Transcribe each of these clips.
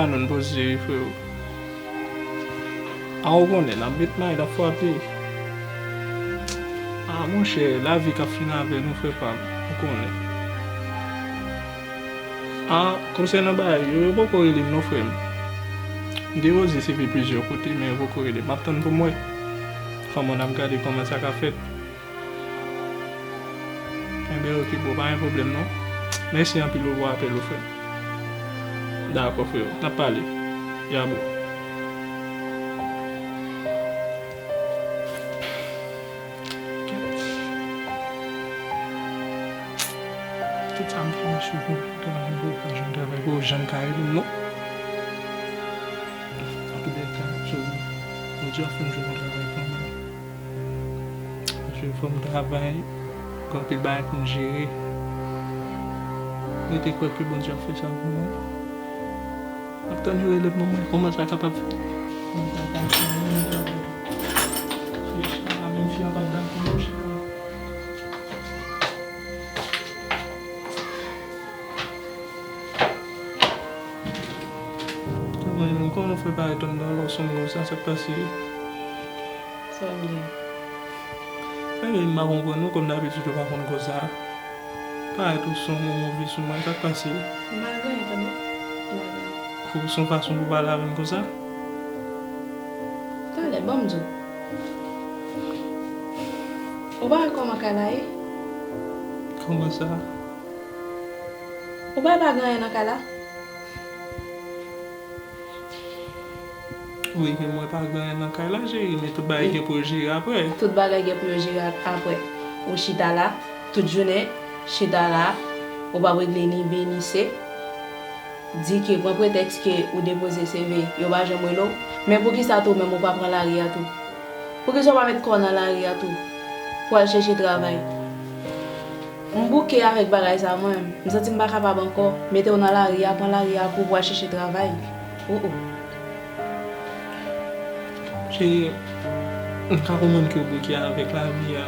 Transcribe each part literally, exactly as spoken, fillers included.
Nou n poze, freo. A, ou konnen, n ap met may, n ap frape. A, monchè, lavi k ap fin avè nou, frè pa m, ou konnen. A, konsènan bagay yo, yo poko rele m non, frè m. M depoze C V plizyè kote, men yo poko rele m. M ap tann pou m wè kòman n ap gade kòman sa ka fèt. Enben, oke, bro, pa gen pwoblèm non. Mèsi anpil, bro, pou apèl ou, frè. Dakò, freo. N ap pale. Ya, bro. Tout sa m fè, mwen sou pou travay, bro, pa janm travay, bro, janm ka rele m non. Antoulèka, so, Bondye ap fè m jwenn yon travay kanmenm. Paske fò m travay, gen anpil bagay pou m jere. Mwen te kwè ke Bondye ap fè sa pou mwen. M ap tann yo rele m, mwen, kòman sa kapab fèt? Kòman sa kapab fèt? Menm fi an p ap dakò, menm fi an p ap dakò. Kòman, kòman w fè parèt anndan lè w sonm konsa, sa k pase? Sa w gen? Ebyen, m pa konprann non, kòm dabitid ou pa konn koz sa. Parèt ou sonm, ou move sou mwen, sa k pase? M pa gen anyen, tande. M pa gen anyen. Ou se yon fason pou pale avè m konsa? Talè, ban m di w. Ou pa wè kòman kay la ye? Kòman sa? Ou pa wè pa gen anyen nan kay la? Wi, men mwen pa gen anyen nan kay la, cheri, men tout bagay gen pou yo jere apre. Tout bagay gen pou yo jere ap-, apre. Ou chita la, tout jounen, chita la, ou p ap regle ni B ni C. Di ke, pran pretèks ke ou depoze C V, yo pa janm rele w. Men poukisa tou, menm ou pa pran lari a tou? Poukisa w pa met kò w nan lari a tou? Pou al chèche travay. M bouke avèk bagay sa mwen. M santi m pa kapab ankò. Mete w nan lari a, pran lari a pou w al chèche travay. Oh, oh. Cheri, m ka konprann ke w bouke avèk lavi a.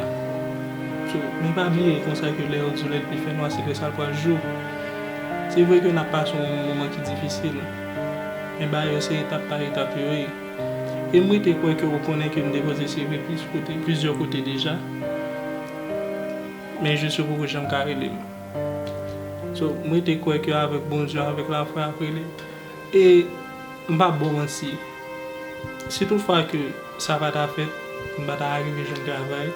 So, men pa bliye konsa ke lè yo di w lè l pi fè nwa, se lè sa l pral jou. Se vre ke n ap pase yon moman ki difisil, men bagay yo se etap pa etap yo ye. E m rete kwè ke ou konnen ke m depoze C V plis kote, plizyè kote deja. Men jis yo poko janm ka rele m. So, m rete kwè ke avèk Bondye, avèk lafwa, y ap rele. E m p ap ba w manti. Si toutfwa ke sa pa ta fèt, m pa ta rive jwenn travay,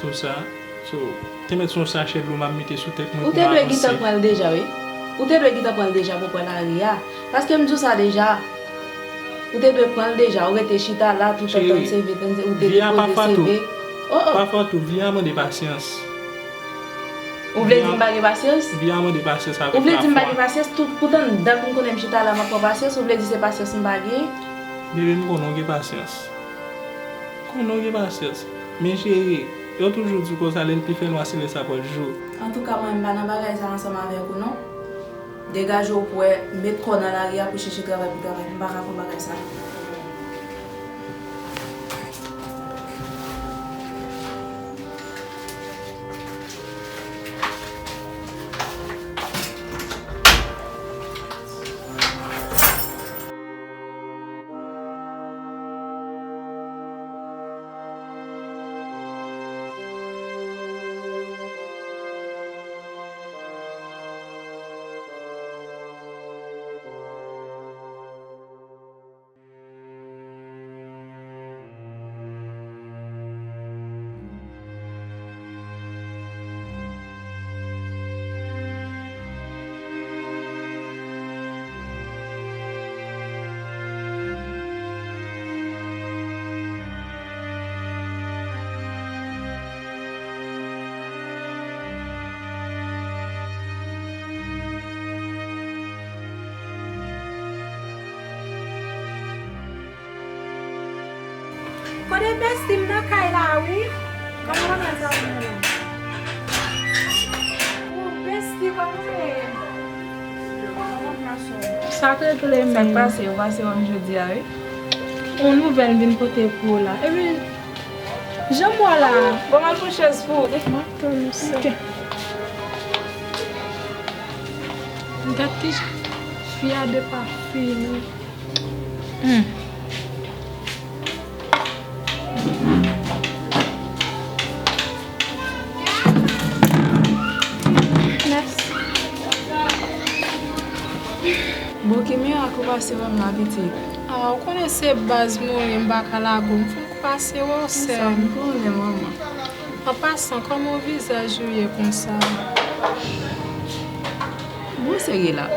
tou sa. So, te mèt se yon sachè dlo m ap mete sou tèt mwen pou m avanse. Ou te dwe gentan pran l deja, wi. Ou te dwe gentan pran l deja pou pran lari a. Paske m di w sa deja. Ou te dwe pran l deja, ou rete chita la, tout ap tann C V, tann C V, ou te depoze C V. Oh, oh. Pafwa tou, vi a mande pasyans. Ou vle di m pa gen pasyans? Vi a mande pasyans avèk lafwa. Ou vle di m pa gen pasyans? Tout, poutan dat m konnen m chita la, m ap pran pasyans, ou vle di se pasyans m pa gen? Bebe, m konnen w gen pasyans. Konnen w gen pasyans. Men cheri, yo toujou di konsa, lè l pi fè nwa, se lè sa pral jou. Antouka, mwen, m pa nan bagay sa ansanm avèk ou, non. Degaje w pou wè, met kò w nan lari a pou chèche travay pou travay. M pa ka pran bagay sa. Kote besti m nan kay la wi. Kòman bagay sa ap mennen? Oh, besti, kòman w ye? Sa k regle menm? Sa k pase? Ou pase wè m jodi a wi. Yon nouvèl m vin pote pou ou la. Epi, jan m wè la. Bon, m al pran chèz pou ou. M ap tann ou, sè. Ok. Gad kijan. Gade pa fini. Hmm. Mèsi. Bon, ki mirak ou pase wè m la, pitit? Ah, ou konnen se baz mwen ye, m pa ka lage w. M fon pase wè w, sè m. Sa m konnen, manman. An pasan, kòman vizaj ou ye konsa? Bon, serye la.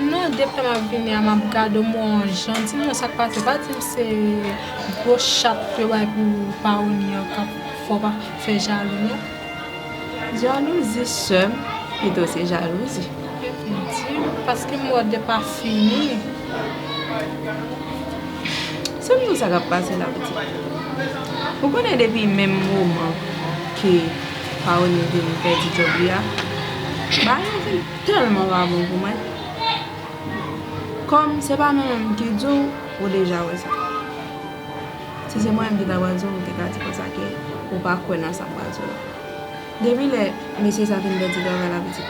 Non, depi m ap vini a, m ap gade w, m wè w yon jan. Di m non, sa k pase? Pa di m se gwo chat yo bay pou Paoni an k ap fè w pa fè jalou, non. Jalouzi, sè m, pito se jalouzi. Di m, paske m wè w depi pa fini. Se m di w sa k ap pase la, pitit. Ou konnen depi menm moman ke Paoni vin pèdi djòb li a, bagay yo vin tèlman pa bon pou mwen. Kòm se pa mwen menm ki di w, ou deja wè sa. Si se mwen menm ki ta pral di w, ou te ka di konsa ke ou pa kwè nan sa m pral di w la. Depi lè mesye sa fin pèdi travay la, pitit,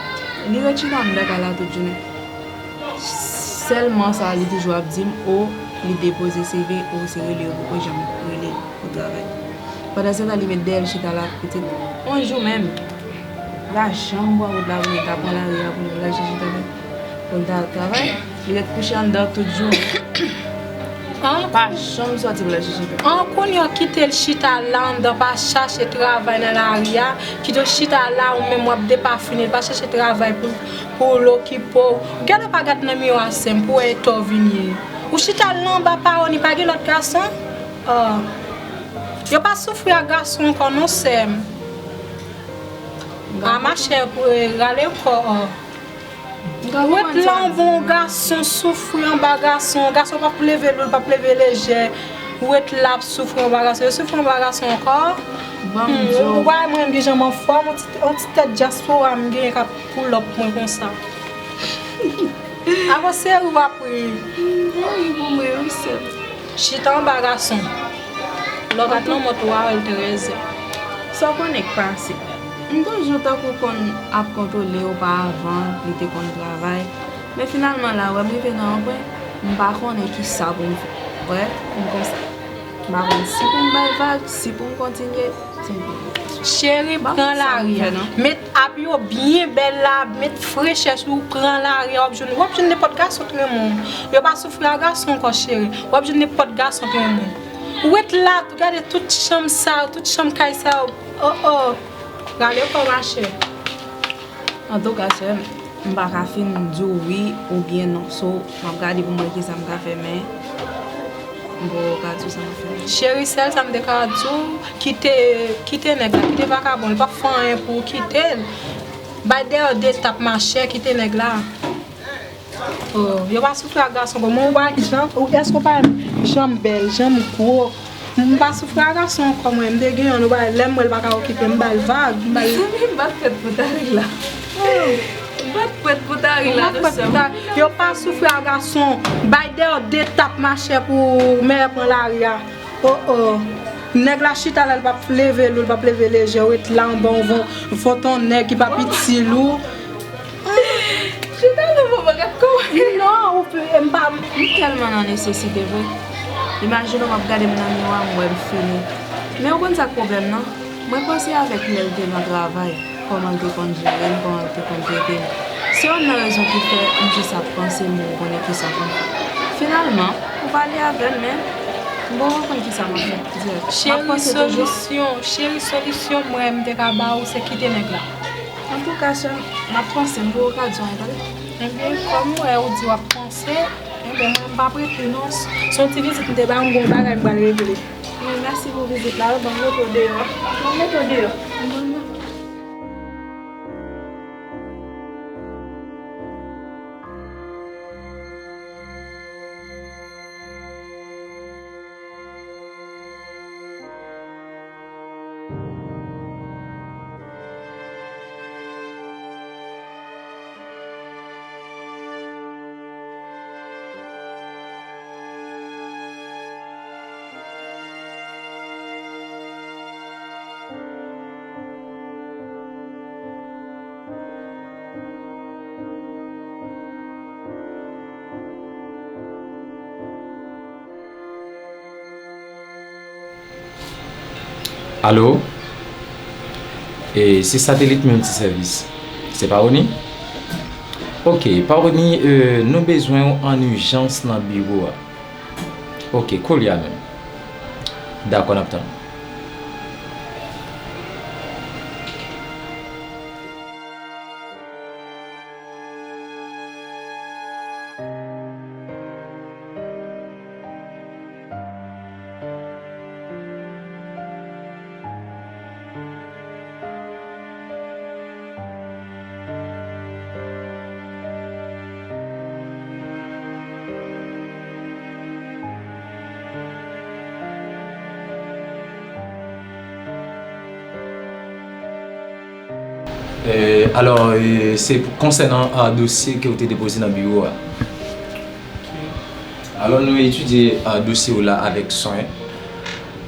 li ret chita anndan kay la tout jounen. Sèlman sa li toujou ap di m, o, li depoze C V, o, se rele yo poko janm rele pou travay. Pandansetan, li met dèyè l chita la, pitit. On jou menm, li pa janm pran wout la pou li ta pran lari a pou li vin chèche travay. Pou l ta al travay, li ret kouche anndan tout jounen. An pa janm sòti pou l al chèche travay. An kounye a, kite l chita la anndan, pa chache travay nan lari a, kite l chita la, ou menm w ap depafini l, pa chache travay pou, pou l okipe w. Gade w pa gad nan miwa, sè m, pou w wè eta w vin ye. Ou chita la anba Paoni, pa gen lòt gason? Ah. Yo pa soufri ak gason ankò non, sè m. A, machè, rale kò w. Ou ret la, yon bon gason soufri anba gason. Gason p ap leve lou, l p ap leve lejè. Ou ret la ap soufri anba gason. Yo soufri anba gason ankò. Ou pa wè mwen gen janm anfòm, yon ti, yon ti tèt dyaspora m genyen k ap pull up mwen konsa. Avan seri w ap ri. Ri pou mwen, wi, sè m. Chita anba gason. Lè w gat nan mòt ou a, l trèzè. Sa w konnen k pase? M toujou tankou konn ap kontwole w pa avan, li te konn travay. Men finalman la, wè m rive nan yon pwen, m pa konnen ki sa pou m fè. Wè, m konsa. M pa konn si pou m bay vag, si pou m kontinye. Cheri, pran lari a. Met ab yo byen bèl la, met frechè sou ou, pran lari a, w ap jwenn, w ap jwenn nenpòt gason k renmen w. Yo pa soufri a gason ankò, cheri. W ap jwenn nenpòt gason k renmen w. Ou ret la, gade tout chanm sa yo, tout chanm kay sa yo. Oh, oh. Rale kò w, machè. Antouka, sè m, m pa ka fin di w wi oubyen non. So, m ap gade pou m wè kisa m ka fè, men m poko ka di w sa m ap fè. Cheri, sèl sa m te ka di w, kite, kite nèg la, kite vakabon, li p ap fè anyen pou w, kite l. Bay dèyè w de tap, machè, kite nèg la. Oh, yo pa soufri ak gason, kòman ou pa jan, ou, èske w pa wè m jan m bèl, jan m gwo? M pa soufri a gason ankò mwen, m te gen youn, ou pa wè, lè m wè l pa ka okipe m, m ba l vag, m ba l. Mezanmi, m pa t prèt pou ta ri la. M pa t prèt pou ta ri la, non, sè m. Yo pa soufri a gason, bay dèyè w de tap, machè, pou mèyè pran lari a. Oh, oh. Nèg la chita la, l p ap leve lou, l p ap leve lejè, w ret la anba yon fon ton nèg ki p ap itil ou. Chita non, manman, gad kòman. Non, ou pe, m pa, m tèlman nan nesesite vre. Imajine w, m ap gade m nan miwa, m wè m fini. Men ou konn sa k pwoblèm nan? Mwen panse avèk lè l te nan travay, kòman l te konn jere m, kòman l te konn trete m. Se youn nan rezon ki fè m jis ap panse, men ou konnen kisa pou m fè. Finalman, ou pale avè m, men m poko konn kisa m ap fè dirèk. M ap panse toujou. Cheri, solisyon, cheri, solisyon mwen m te ka ba ou, se kite nèg la. Antouka, sè m, m ap panse, m poko ka di w anyen, tande? Ebyen, kòm ou wè, ou di w ap panse, ebyen, mwen, m p ap rete non. S-, se yon ti vizit m te ba w, m gen yon bagay m pral regle. Men mèsi pou vizit la, wi, ban m mete w deyò. Ban m mete w deyò. Alo? E, se Satelit Multiservice. Se Paroni? Ok, Paroni, e, nou bezwen w an ijans nan biwo a. Ok, koulye a menm. Dakò, n ap tann. E, alò, e, se konsènan, a, dosye ke w te depoze nan biwo a. Alò, nou etidye, a, dosye w la avèk swen.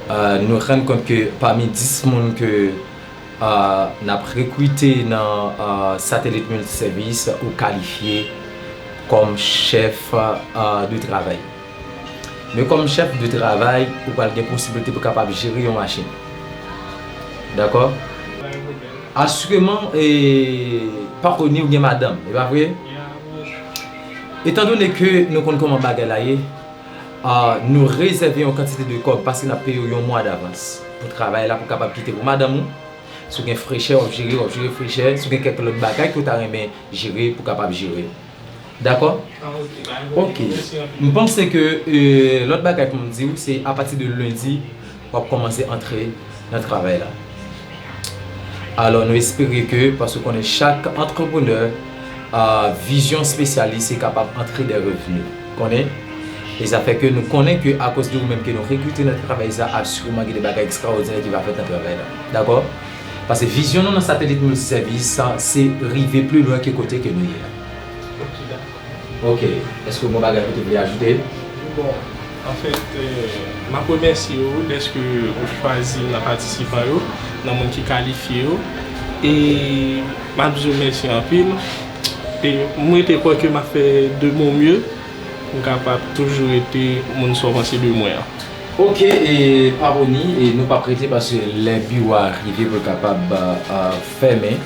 A, nou rann kont ke pami dis moun ke, a, n ap rekrite nan, a, Satelit Multiservice, ou kalifye kòm chèf, a, de travay. Men kòm chèf de travay, ou pral gen posiblite pou kapab jere yon machin. Dakò? Asireman, e, Paroni, ou gen madanm, e pa vre? Etandone ke nou konn kòman bagay la ye, a, nou rezève yon kantite de kòb paske n ap peye w yon mwa davans pou travay la, pou kapab kite pou madanm ou. Si w gen frechè, w ap jere, w ap jere frechè. Si w gen kèk lòt bagay ke w ta renmen jere, pou kapab jere. Dakò? Ah, ok. Ok. Mèsi anpil. M panse ke, e, lòt bagay pou m di w, se apati de lendi, w ap kòmanse antre nan travay la. Alò, nou espere ke, paske w konnen chak antreprenè, a, vizyon espesyal li, se kapab antre de revni. Konnen? E sa fè ke nou konnen ke akoz de ou menm ke nou rekrite nan travay sa, asireman gen de bagay ekstraòdinè ki va fèt nan travay la. Dakò? Paske vizyon nou nan Satelit Multiservice, sa, se rive pli lwen ke kote ke nou ye a. Ok, dakò. Ok, èske w gen yon bagay ke w te vle ajoute? Bon, anfèt, e, m ap remèsye w dèske w chwazi nan patisipan yo, nan moun ki kalifye yo. E m ap di w mèsi anpil. E m rete kwè ke m ap fè de mon mieux pou m kapab toujou rete moun sa w panse de mwen an. Ok, e Paroni, e nou p ap rete paske lè biwo a rive pou l kapab, a, fèmen.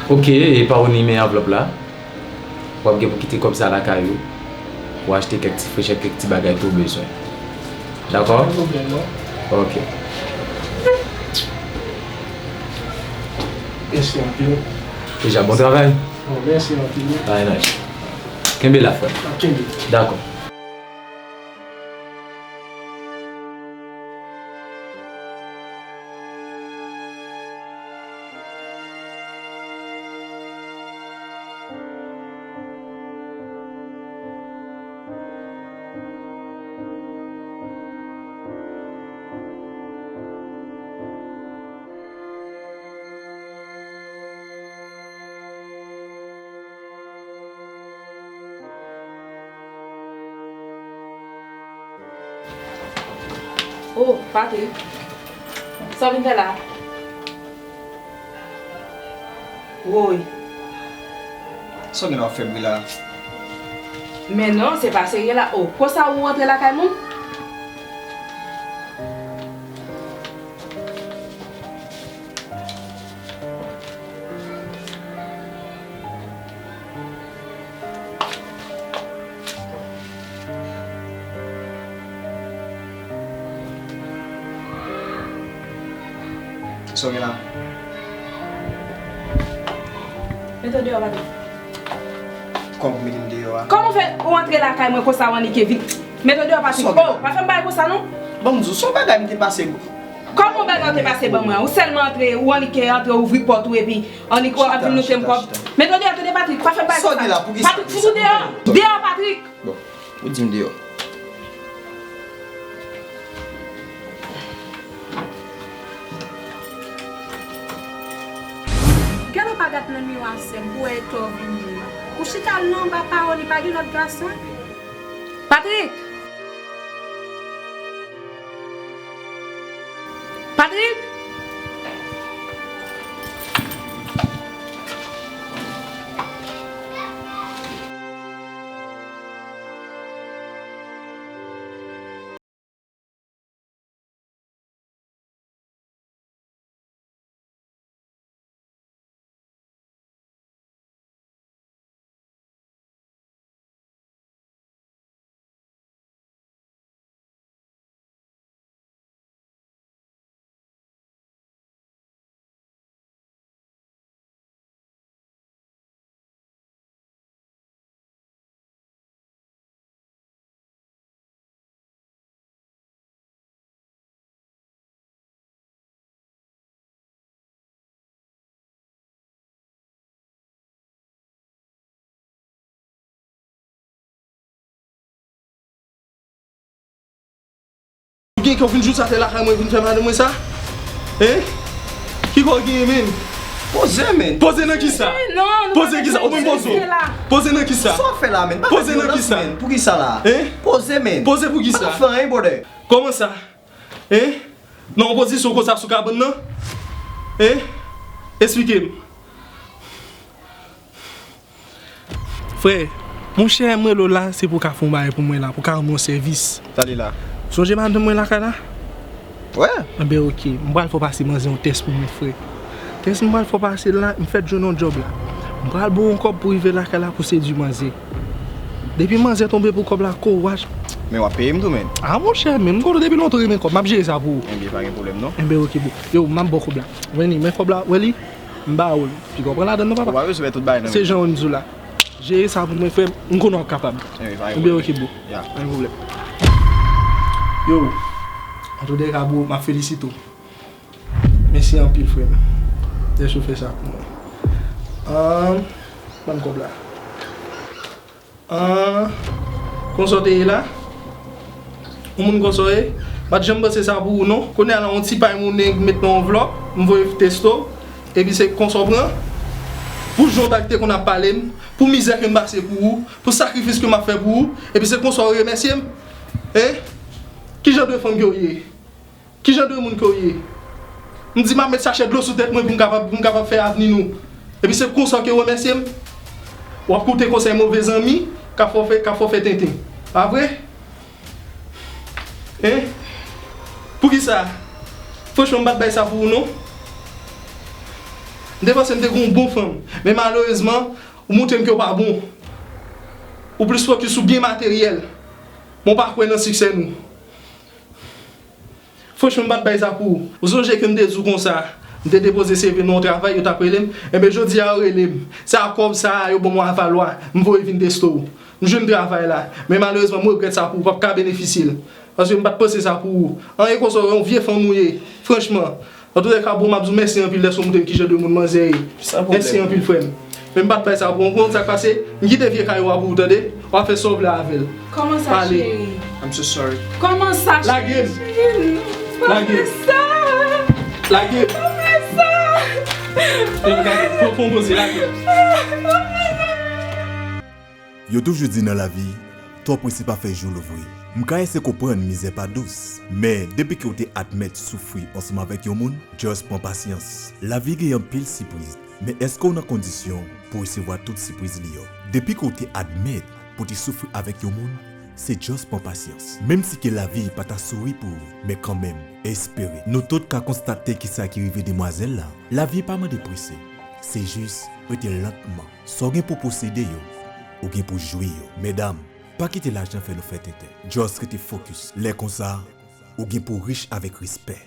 Ok, e Paroni, men anvlòp la. W ap gen pou kite kòb sa lakay ou. Pou achte kèk ti frechè, kèk ti bagay ke w bezwen. Dakò? Pa gen pwoblèm, non. Ok. Mèsi anpil. Deja, bon travay. Bon, mèsi anpil. Bay nice. Kenbe la, frè. Ap kenbe. Dakò. Oh, Patrick. Sa w vin fè la? Woy. Sa w gen la w ap fè bri la? Men non, se pa serye la. Oh, konsa ou rantre lakay moun? Sa w gen la? Mete w deyò, Patrick. Kòman pou mete m deyò a? Kòman w fè ou antre lakay mwen konsa, w annik vin? Mete w deyò, Patrick. Sa w gen la? Oh, pa fè m bagay konsa, non. Ban m di w, se yon bagay m te pase. Kòman w bagay ou te pase ban mwen an? Ou sèlman antre, ou annik antre, ouvri pòt ou, epi annik w ap vin note m kòb. Mete w deyò, tande, Patrick, pa fè m bagay konsa. Sa w gen la? Poukisa? Patrick, fout ou deyò. Deyò, Patrick. Bon, ou di m deyò. Gèt ou pa gad nan miwa sè m pou wè eta w vini an. Ou chita la anba Paroni, pa gen lòt gason? Patrick! Patrick! Ke w vin jis atè lakay mwen vin fè madanm mwen sa? Hein? Ki kò w genyen menm? Poze, men. Poze nan kisa? Poze kisa? Ou menm poze w. Poze nan kisa? Sa w fè la, men? Poze nan kisa? Pou kisa la? Hein? Poze, men. Poze pou kisa? Pa fè anyen, brother. Kòman sa? Hein? Nan yon pozisyon konsa sou kabann nan? Hein? Esplike m. Frè, monchè, m rele w la, se pou w ka fè yon bagay pou mwen la, pou w ka rann mwen yon sèvis. Sa li la? Sonje madanm mwen lakay la? Wè. Enben, oke. M pral fè w pase manzè yon tès pou mwen, frè. Tès m pral fè w pase la, m fèk jwenn yon djòb la. M pral ba w yon kòb pou w rive lakay la pou w sedui manzè. Depi manzè tonbe pou kòb la, kou w ach. Men w ap peye m tou, men. A, monchè, men m konnen w depi lontan w renmen kòb. M ap jere sa pou ou. Enben, pa gen pwoblèm, non. Enben, oke, bro. Yo, m ap ba w kòb la. Wè li, men kòb la, wè li. M ba ou l. Piga w pran ladann non, papa. Ou pa bezwen fè tout bagay nan men. Se jan w di w la. Jere sa pou mwen, frè m. M konnen w ap kapab. Enben, oke, bro. Ya. Pa gen pwoblèm. Yo, antoulèka, bro, m ap felisite w. Mèsi anpil, frè m. Dèske w fè sa pou mwen. Ahn, ban m kòb la. Ahn, konsa w te ye la? Yon moun konsa w ye? M pa t janm panse sa pou ou non. Kounye a la, yon ti pay monnen m met nan yon vlòp, m voye testo, epi se konsa w pran? Pou jan w ta te konn ap pale m, pou mizè ke m pase pou ou, pou sakrifis ke m ap fè pou ou, epi se konsa w remèsye m? Hein? Ki jan de fanm ke w ye? Ki jan de moun ke w ye? M di m ap met sachè dlo sou tèt mwen pou m kapab, pou m kapab fè avni nou. Epi se konsa ke w remèsye m? W ap koute konsèy move zanmi k ap fè w fè, k ap fè w fè tenten. Pa vre? Hein? Poukisa? Franchman, m pa t bay sa pou ou non. M te panse m te gen yon bon fanm. Men malerezman, ou montre m ke w pa bon. Ou plis fokis sou byen materyèl. Men w pa kwè nan siksè nou. Franchman, m pa t bay sa pou ou. Ou sonje ke m te di w konsa, m te depoze C V nan yon travay, yo t ap rele m. Enben, jodi a, yo rele m. Se a kòb sa a, yo ban m yon avalwa, m voye vin teste w. M jwenn travay la. Men malerezman, m regrèt sa pou ou, w p ap ka benefisye l. Paske m pa t panse sa pou ou. Anyen konsa, yon vye fanm ou ye. Franchman. Antoulèka, bro, m ap di w mèsi anpil dèske w montre m ki jan de moun manzè ye. Mèsi anpil, frè m. Men m pa t bay sa pou ou. Ou konn sa k pase? M kite vye kay ou a pou ou, tande? W a fè sa w vle avè l. Kòman sa, cheri? I'm so sorry. Kòman sa, cheri? Lage m. Pa fè sa. Lage m. Pa fè sa. Fè m gade. Fò, fò m poze, lage m. Yo toujou di nan lavi, twò prese pa fè jou louvri. M ka eseye konprann mizè pa dous, men depi ke w te admèt soufri ansanm avèk yon moun, just pran pasyans. Lavi gen anpil sipriz, men èske w nan kondisyon pou w resevwa tout sipriz li yo? Depi ke w te admèt pou w te soufri avèk yon moun, se just pran pasyans. Menm si ke lavi pa ta souri pou ou, men kanmenm, espere. Nou tout ka konstate kisa ki rive demwazèl la. Lavi pa mande prese, se jis rete lantman. Sa w gen pou w posede yo, ou gen pou jwi yo. Medam, pa kite lajan fè nou fè tenten. Just rete fokis. Lè konsa, ou gen pou w rich avèk respè.